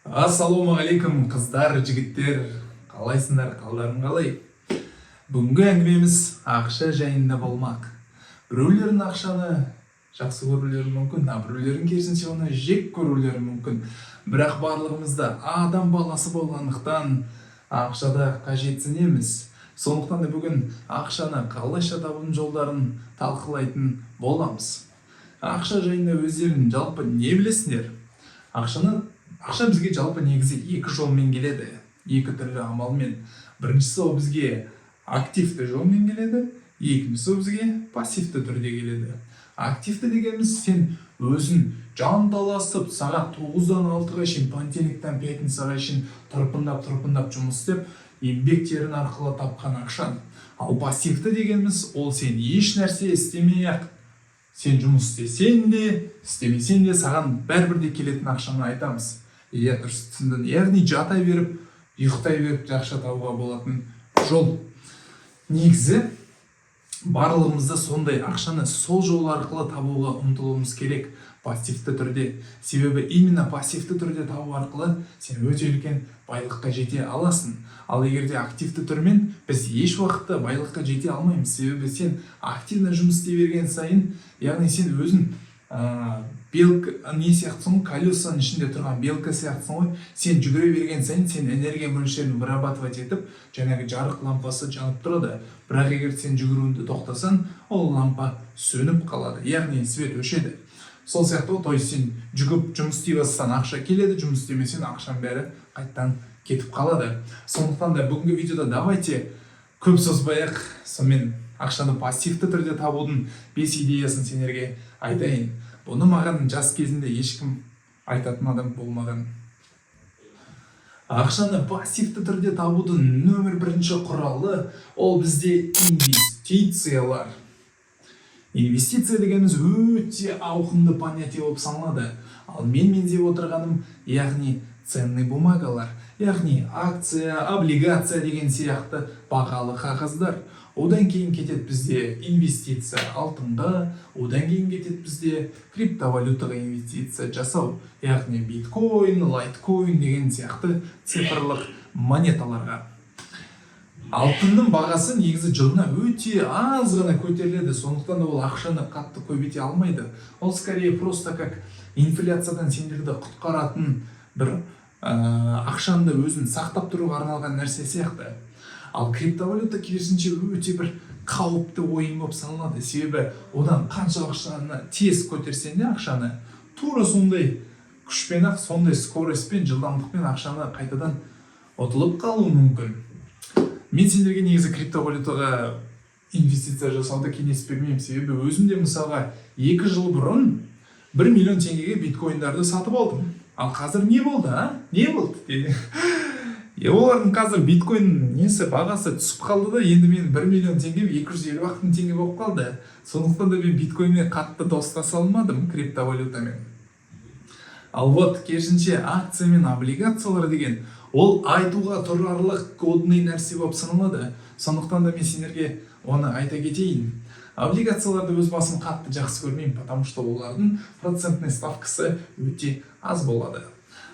Ассалаумағалейкум, қыздар, жігіттер! Қалайсыңдар, қалдарың қалай? Бүгінгі әңгімеміз ақша жайында болмақ. Біреулердің ақшаны жақсы көрулері мүмкін, а біреулердің, керісінше, оны жек көрулері мүмкін. Бірақ барлығымыз да адам баласы болғандықтан, ақшада қажетсінеміз. Сондықтан да бүгін ақшаны қалайша табудың жолдарын талқылайтын боламыз. Ақша жайында өздерің жалпы не білесіңдер? Ақша бізге жалпы негізі екі жолмен келеді, екі түрлі амалмен. Біріншісі, ол бізге активті жолмен келеді, екіншісі, ол бізге пассивті түрде келеді. Активті дегеніміз — сен өзің жанталасып, сағат 9-дан 6-ға шейін, понедельниктен пятницаға шейін тырпындап тырпындап жұмыс істеп, еңбек терің арқылы тапқан ақшаң. Ал пассивті дегеніміз — ол сен еш нәрсе істемей ақ, сен жұмыс істесең де, істемесең де, саған бәрібір де келетін ақшаны айтамыз. Иә, дұрыс түсіндің. Яғни жата беріп, ұйықтай беріп те ақша табуға болатын жол. Негізі барлығымыз да сондай ақшаны сол жол арқылы табуға ұмтылуымыз керек, пассивті түрде. Себебі именно пассивті түрде табу арқылы сен өте үлкен байлыққа жете аласың. Ал егер де активті түрмен, біз еш уақытта байлыққа жете алмаймыз. Себебі сен активно жұмыс істей берген сайын, яғни сен өзің белка не сияқтысың ғой, колесаның ішінде тұрған белка сияқтысың ғой. Сен жүгіре берген сайын, сен энергия мөлшерін вырабатывать етіп, жаңағы жарық лампасы жанып тұрады. Бірақ егер сен жүгіруіңді тоқтасаң, ол лампа сөніп қалады, яғни свет өшеді. Сол сияқты ғой. То есть сен жүгіріп жұмыс істей бастасаң, ақша келеді, жұмыс істемесең, ақшаң бәрі қайтадан кетіп қалады. Сондықтан да бүгінгі видеода, давайте, көп созбай ақ, сонымен ақшаны пассивті түрде табудың бес идеясын сендерге айтайын. Бұны маған жас кезімде ешкім айтатын адам болмаған. Ақшаны пассивті түрде табудың нөмір бірінші құралы — ол бізде инвестициялар. Инвестиция дегеніміз өте ауқымды понятие болып саналады. Ал мен меңзеп отырғаным, яғни ценный бумагалар, яғни акция, облигация деген сияқты бағалы қағаздар. Одан кейін кетеді бізде инвестиция алтынға, одан кейін кетеді бізде криптовалютаға инвестиция жасау, яғни биткоин, лайткоин деген сияқты цифрлық монеталарға. Алтынның бағасы негізі жылына өте аз ғана көтеріледі, сондықтан да ол ақшаны қатты көбейте алмайды. Ол скорее просто как инфляциядан сендерді құтқаратын бір ақшаңды өзін сақтап тұруға арналған нәрсе сияқты. Ал криптовалюта, керісінше, өте бір қауіпті ойын болып саналады. Себебі одан қанша ақшаны тез көтерсең де, ақшаны тура сондай күшпен ақ, сондай скоростьпен, жылдамдықпен ақшаны қайтадан ұтылып қалуы мүмкін. Мен сендерге негізі криптовалютаға инвестиция жасауды кеңес бермеймін. Себебі өзім де, мысалға, 2 жыл бұрын 1 миллион теңгеге биткоиндарды сатып алдым. Ал қазір не болды, а не болды? Олардың қазір биткоин несі, бағасы түсіп қалды да, енді менің 1 миллион теңгем 250 ақ мың теңге болып қалды. Сондықтан да мен биткоинмен қатты достаса алмадым, криптовалютамен. Ал вот керісінше акция мен облигациялар деген ол айтуға тұрарлық, годный нәрсе болып саналады. Сондықтан да мен сендерге оны айта кетейін. Облигацияларды өз басым қатты жақсы көрмеймін, потому что олардың процентный ставкасы өте аз болады.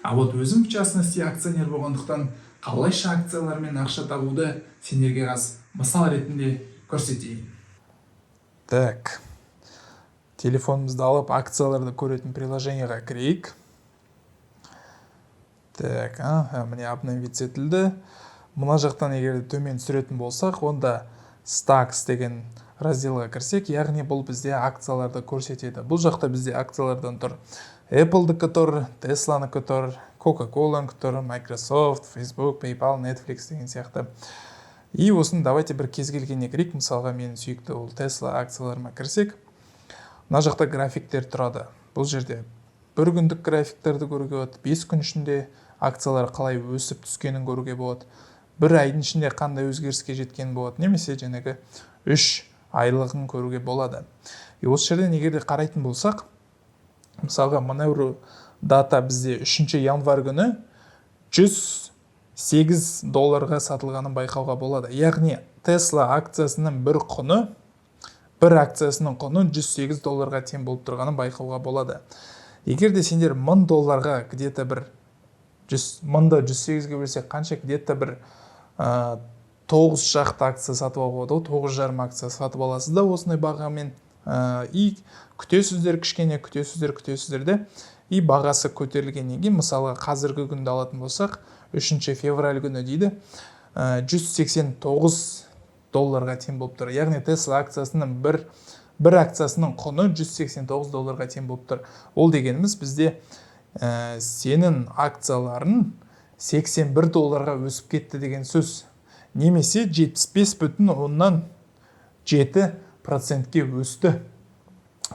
А вот өзім, в частности, акционер болғандықтан, қалайша акциялармен ақша табуды сендерге аз мысал ретінде көрсетейін. Так, телефонымызды алып, акцияларды көретін приложениеға кірейік. Так, аха, міне, обновить етілді. Мына жақтан егер төмен түсіретін болсақ, онда Stocks деген разделға кірсек, яғни бұл бізде акцияларды көрсетеді. Бұл жақта бізде акциялардан тұр: Apple'дікі тұр, Tesla'нікі тұр, Coca-Cola'нікі тұр, Microsoft, Facebook, PayPal, Netflix деген сияқты. И осыны давайте бір кез келгеніне кірейік. Мысалға, менің сүйікті ол Tesla акцияларыма кірсек, мына жақта графиктер тұрады. Бұл жерде бір күндік графиктерді көруге болады, 5 күн ішінде акциялар қалай өсіп түскенін көруге болады, бір айдың ішінде қандай өзгеріске жеткен болады немесе жаңағы 3 айлығын көруге болады. И осы жерден егер де қарайтын болсақ, мысалға, мына бір дата бізде 3 январь күні 108 долларға сатылғанын байқауға болады. Яғни Тесла акциясының бір құны, бір акциясының құны 108 долларға тең болып тұрғанын байқауға болады. Егер де сендер 1000 долларға где то бір 100 мыңды 108-ге бөлсек, қанша? Где-то бір тоғыз шақты акция сатып алуға болады ғой, 9,5 акция сатып аласыз да осындай бағамен. И күтесіздер, кішкене күтесіздер, күтесіздер де, и бағасы көтерілгеннен кейін, мысалға, қазіргі күнді алатын болсақ, 3 февраль күні дейді, 189 долларға тең болып тұр. Яғни Тесла акциясының бір акциясының құны 189 долларға тең болып тұр. Ол дегеніміз, бізде сенің акцияларың 81 долларға өсіп кетті деген сөз немесе 75,7%-ке өсті.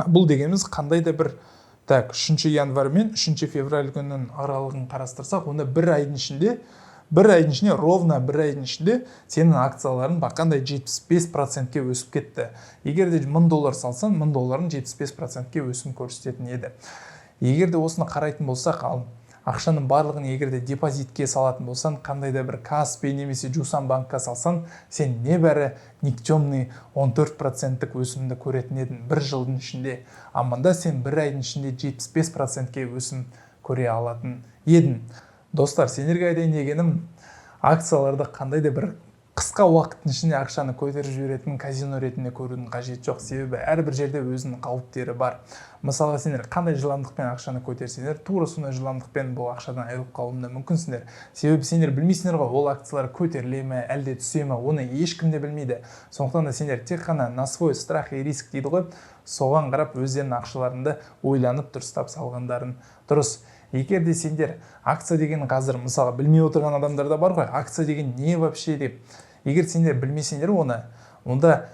Бұл дегеніміз қандай да бір, так, 3 январь мен 3 февраль күнінің аралығын қарастырсақ, онда бір айдың ішінде, ровно бір айдың ішінде сенің акцияларың бақандай 75%-ке өсіп кетті. Егер де 1000 доллар салсаң, 1000 долларың 75%-ке өсім көрсететін еді. Егер де осыны қарайтын болсақ, ал ақшаның барлығын егер де депозитке салатын болсаң, қандай да бір Каспи немесе Жусан банкқа салсаң, сен небәрі никчемный 14%-тік өсімді көретін едің бір жылдың ішінде. А мында сен бір айдың ішінде 75%-ке өсім көре алатын едің. Достар, сендерге айтайын дегенім, акцияларды қандай да бір қысқа уақыттың ішінде ақшаны көтеріп жіберетін казино ретінде көрудің қажеті жоқ, себебі әрбір жерде өзінің қауіптері бар. Мысалға, сендер қандай жылдамдықпен ақшаны көтерсеңдер, тура сондай жылдамдықпен бұл ақшадан айырылып қалуың да мүмкінсіңдер. Себебі сендер білмейсіңдер ғой, ол акциялар көтеріле ме, әлде түсе ме, оны ешкім де білмейді. Сондықтан да сендер тек қана на свой страх и риск дейді ғой, соған қарап өздерінің ақшаларыңды ойланып, дұрыстап салғандарың дұрыс. Егер де сендер акция деген, қазір, мысалға, білмей отырған адамдар да бар ғой, акция деген не вообще деп, егер сендер білмесеңдер оны, онда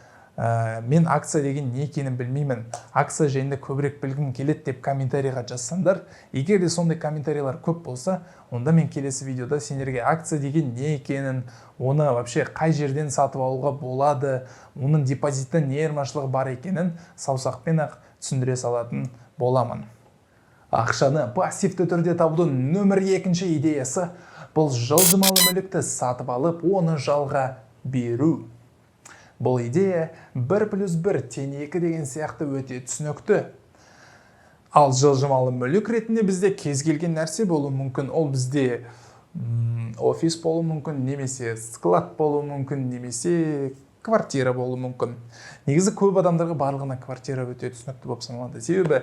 мен акция деген не екенін білмеймін, акция жайында көбірек білгім келеді деп комментарийға жазсаңдар, егер де сондай комментарийлер көп болса, онда мен келесі видеода сендерге акция деген не екенін, оны вообще қай жерден сатып алуға болады, оның депозиттен не айырмашылығы бар екенін саусақпен ақ түсіндіре салатын боламын. Ақшаны пассивті түрде табудың нөмір екінші идеясы — бұл жылжымалы мүлікті сатып алып, оны жалға беру. Бұл идея 1 плюс 1 тең 2 деген сияқты өте түсінікті. Ал жылжымалы мүлік ретінде бізде кез келген нәрсе болуы мүмкін. Ол бізде офис болуы мүмкін немесе склад болуы мүмкін немесе квартира болуы мүмкін. Негізі, көп адамдарға, барлығына квартира өте түсінікті болып саналады, себебі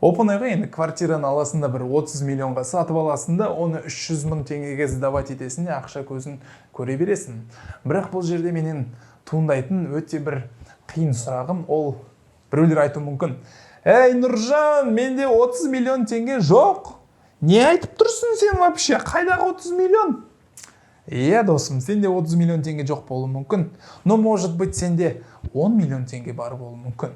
оп оңай ғой енді. Квартираны аласың да, бір 30 миллионға сатып аласың да, оны 300 мың теңгеге сдавать етесің де, ақша көзін көре бересің. Бірақ бұл жерде менен туындайтын өте бір қиын сұрағым ол: біреулер айтуы мүмкін: «Ей, Нұржан, менде 30 миллион теңге жоқ, не айтып тұрсың сен вообще, қайдағы 30 миллион?» Иә, досым, сенде 30 миллион теңге жоқ болуы мүмкін, но, может быть, сенде 10 миллион теңге бар болуы мүмкін.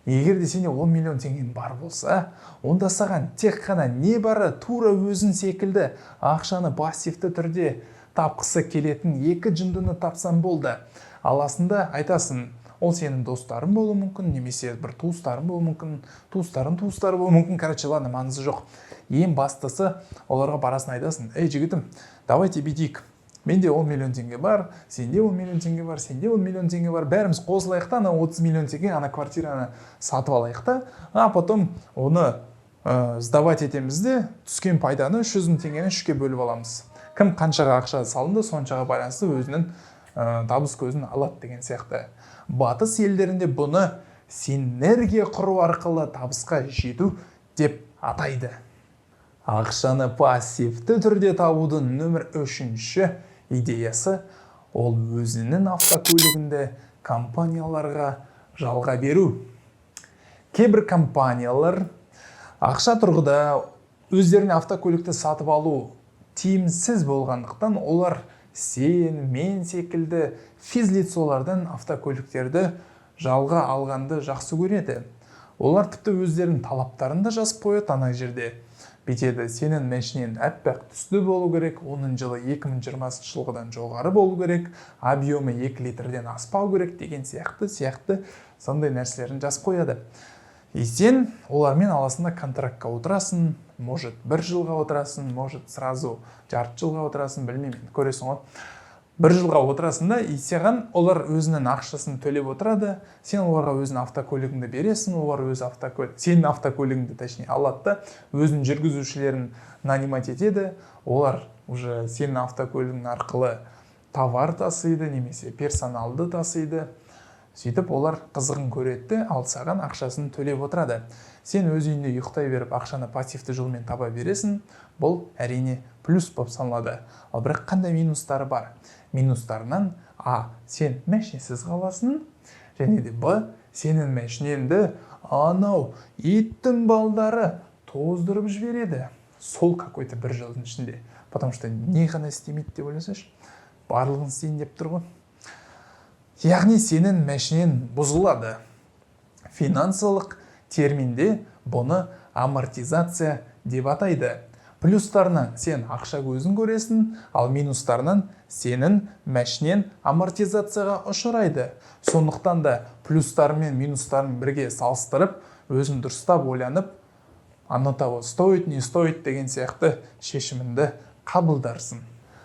Егер де сенде 10 миллион теңгең бар болса, онда саған тек қана небары тура өзің секілді ақшаны пассивті түрде тапқысы келетін екі жындыны тапсаң болды. Аласың да айтасың, ол сенің достарың болуы мүмкін немесе бір туыстарың болуы мүмкін, туыстарың туыстары болуы мүмкін, короче, ладно, маңызы жоқ. Ең бастысы, оларға барасың, айтасың: «Ей, жігітім, давайте бүйтейік, менде 10 миллион теңге бар, сенде 10 миллион теңге бар, сенде 10 миллион теңге бар, бәріміз қосылайық та, ана 30 миллион теңге ана квартираны сатып алайық та, а потом оны сдавать етеміз де, түскен пайданы, 300 мың теңгені үшке бөліп аламыз. Кім қаншаға ақша салынды, соншаға байланысты өзінің табыс көзін алады», — деген сияқты. Батыс елдерінде бұны синергия құру арқылы табысқа жету деп атайды. Ақшаны пассивті түрде табудың нөмір үшінші идеясы — ол өзінің автокөлігінде компанияларға жалға беру. Кейбір компаниялар ақша тұрғыда өздеріне автокөлікті сатып алу тиімсіз болғандықтан, олар сен, мен секілді физлицолардан автокөліктерді жалға алғанды жақсы көреді. Олар тіпті өздерінің талаптарын да жазып қояды ана жерде. Бүйтеді: сенің машинең аппақ түсті болу керек, оның жылы 2020 жылғыдан жоғары болу керек, объемы 2 литрден аспау керек деген сияқты сондай нәрселерін жазып қояды. И сен олармен аласың да, контрактқа отырасың. Может, бір жылға отырасың, может, сразу жарты жылға отырасың, білмеймін, енді көресің ғой. Бір жылға отырасың да, и саған олар өзінің ақшасын төлеп отырады. Сен оларға өзіңнің автокөлігіңді бересің, олар өз автокөлік, сенің автокөлігіңді, точнее, алады да, өзінің жүргізушілерін нанимать етеді. Олар уже сенің автокөлігің арқылы товар тасиды немесе персоналды тасиды. Сөйтіп олар қызығын көреді де, ал саған ақшасын төлеп отырады. Сен өз үйіңде ұйықтай беріп, ақшаны пассивті жолмен таба бересің. Бұл, әрине, плюс болып саналады. Ал бірақ қандай минустары бар? Минустарынан: а, сен мәшинесіз қаласың, және де б, сенің мәшинеңді анау иттің балдары тоздырып жібереді сол какой-то бір жылдың ішінде. Потому что не ғана істемейді деп ойласайшы, барлығын істейін деп тұр ғой. Яғни сенің мәшинең бұзылады. Финансылық терминде бұны амортизация деп атайды. Плюстарынан сен ақша көзін көресің, ал минустарынан сенің мәшинең амортизацияға ұшырайды. Сондықтан да плюстары мен минустарын бірге салыстырып, өзің дұрыстап ойланып, оно того стоит, не стоит деген сияқты шешіміңді қабылдарсың.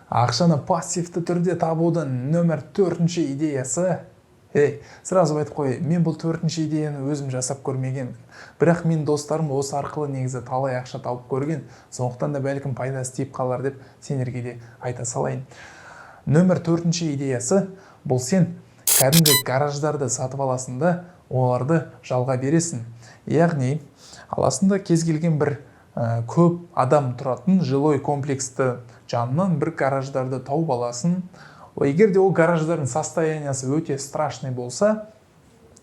Ақшаны пассивті түрде табудың нөмір төртінші идеясы. Ей, сразу айтып қояйын, мен бұл төртінші идеяны өзім жасап көрмегенмін, бірақ мен достарым осы арқылы негізі талай ақша тауып көрген. Сондықтан да бәлкім пайдасы тиіп қалар деп сендерге де айта салайын. Нөмір төртінші идеясы: бұл сен кәдімгі гараждарды сатып аласың да, оларды жалға бересің. Яғни аласың да, кез келген бір көп адам тұратын жилой комплексті жанынан бір гараждарды тауып аласың. Егер де ол гараждардың состояниясы өте страшный болса,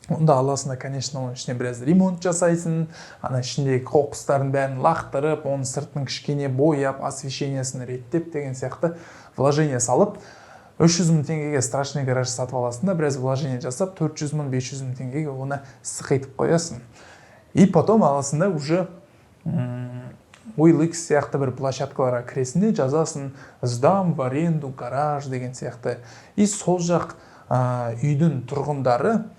онда аласың да, конечно, оның ішіне біраз ремонт жасайсың. Ана ішіндегі қоқыстардың бәрін лақтырып, оның сыртын кішкене бояп, освещениесін реттеп деген сияқты вложение салып, 300 мың теңгеге страшный гараж сатып аласың да, біраз вложение жасап, 400 мың, 500 мың теңгеге оны сықитып қоясың. И потом аласың да, уже OLX сияқты бір площадкаларға кіресің де, жазасың «сдам в аренду гараж» деген сияқты. И сол жақ үйдің тұрғындары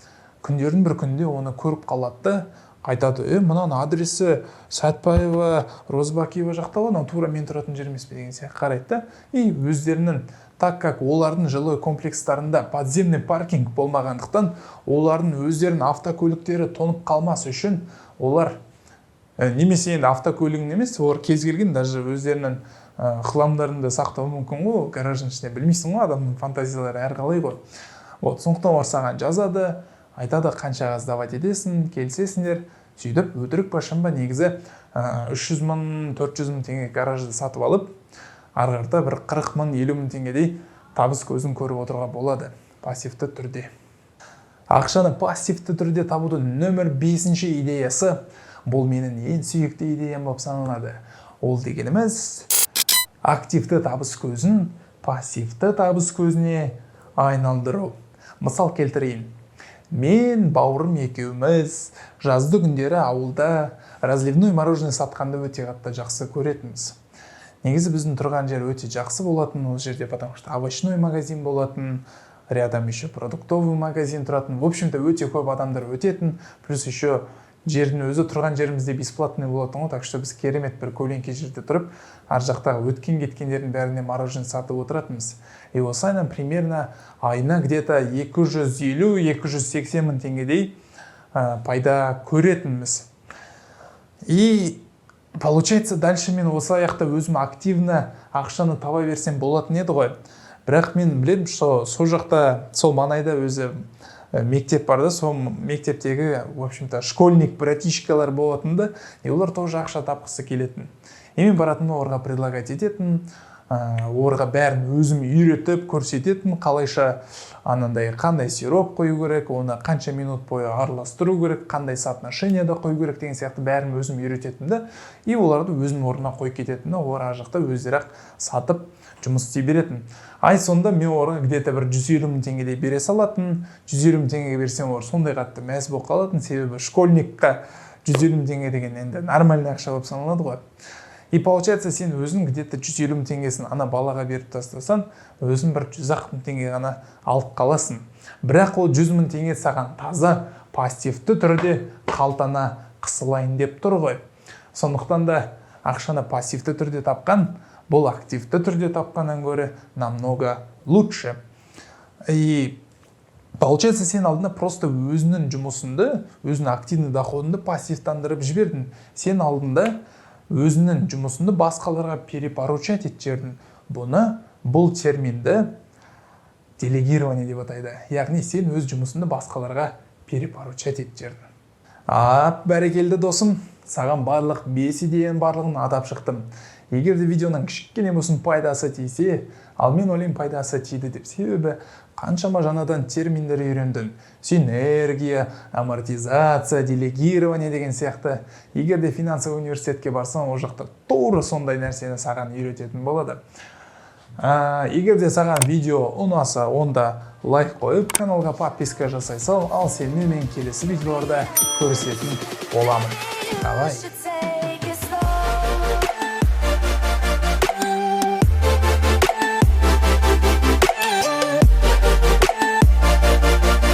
күндердің бір күнінде оны көріп қалады да, айтады: «Е, мынаның адресі Сәтбаева, Розыбакиева жақта ғой, мынау тура мен тұратын жер емес пе?» деген сияқты қарайды да. И өздерінің, так как олардың жилой комплекстарында подземный паркинг болмағандықтан, олардың өздерінің автокөліктері тоңып қалмас үшін олар немесе енді автокөлігін емес, олар кез келген даже өздерінің хламдарын да сақтауы мүмкін ғой гараждың ішінде. Білмейсің ғой, адамның фантазиялары әрқалай ғой. Вот, сондықтан олар саған жазады, айтады: «Қаншаға сдавать етесің, келісесіңдер?» Сөйтіп, өтірік па, шын ба, негізі 300 мың, 400 мың теңге гаражды сатып алып, ары қарата бір 40 мың, 50 мың теңгедей табыс көзін көріп отыруға болады пассивті түрде. Ақшаны пассивті түрде табудың нөмір бесінші идеясы, бұл менің ең сүйікті идеям болып саналады. Ол дегеніміз активті табыс көзін пассивті табыс көзіне айналдыру. Мысал келтірейін. Мен бауырым екеуміз жазды күндері ауылда разливной мороженое сатқанды өте қатты жақсы көретінбіз. Негізі біздің тұрған жер өте жақсы болатын ол жерде, потому что овощной магазин болатын рядом, еще продуктовый магазин тұратын. В общем-то, өте көп адамдар өтетін. Плюс еще жердің өзі тұрған жерімізде бесплатный болатын ғой. Так что біз керемет бір көлеңке жерде тұрып, ар жақтағы өткен кеткендердің бәріне мороженое сатып отыратынбыз. И осылайынан примерно айына где-то 250-280 мың теңгедей пайда көретінбіз. И получается, дальше мен осы аяқта өзім активно ақшаны таба берсем болатын еді ғой. Бірақ мен білемін, что сол жақта, сол маңайда өзі мектеп бар да, сол мектептегі, в общем-то, школьник братишкалар болатын да, и олар тоже ақша тапқысы келетін. И мен баратын, оларға предлагать ететін, оларға бәрін өзім үйретіп көрсететін: қалайша анандай, қандай сироп құю керек, оны қанша минут бойы араластыру керек, қандай соотношениеда құю керек деген сияқты бәрін өзім үйрететінмін да. И оларды өзімнің орнына қойып кететінмін да, олар ар жақта өздері ақ сатып, жұмыс істей беретін. Ай соңында мен оларға где-то бір 150 мың теңгедей бере салатын. 150 мың теңгеге берсем, олар сондай қатты мәз болып қалатын, себебі школьникқа 150 мың теңге деген енді нормальный ақша болып саналады ғой. И получается, сен өзің где-то 150 мың теңгесін ана балаға беріп тастасаң, өзің бір 100 ақ мың теңге ғана алып қаласың. Бірақ ол 100 мың теңге саған таза пассивті түрде қалтана қысылайын деп тұр ғой. Сондықтан да ақшаны пассивті түрде тапқан Бұл активті түрде тапқаннан гөрі намного лучше. И получается, сен алдында просто өзіңнің жұмысыңды, өзіңнің активный доходыңды пассивтандырып жібердің. Сен алдында өзіңнің жұмысыңды басқаларға перепоручать етіп жібердің. Бұны, бұл терминді делегирование деп атайды, яғни сен өз жұмысыңды басқаларға перепоручать етіп жібердің. А, бәрекелді, досым! Саған барлық бес идеяның барлығын атап шықтым. Егер де видеоның кішкене болсын пайдасы тисе, ал мен ойлаймын, пайдасы тиді деп, себебі қаншама жаңадан терминдер үйрендің: синергия, амортизация, делегирование деген сияқты. Егер де финансовый университетке барсаң, ол жақта тура сондай нәрсені саған үйрететін болады. Егер де саған видео ұнаса, онда лайк қойып, каналға подписка жасай сал. Ал сенімен мен келесі видеоларда көрісетін боламын. Давай! Слышится.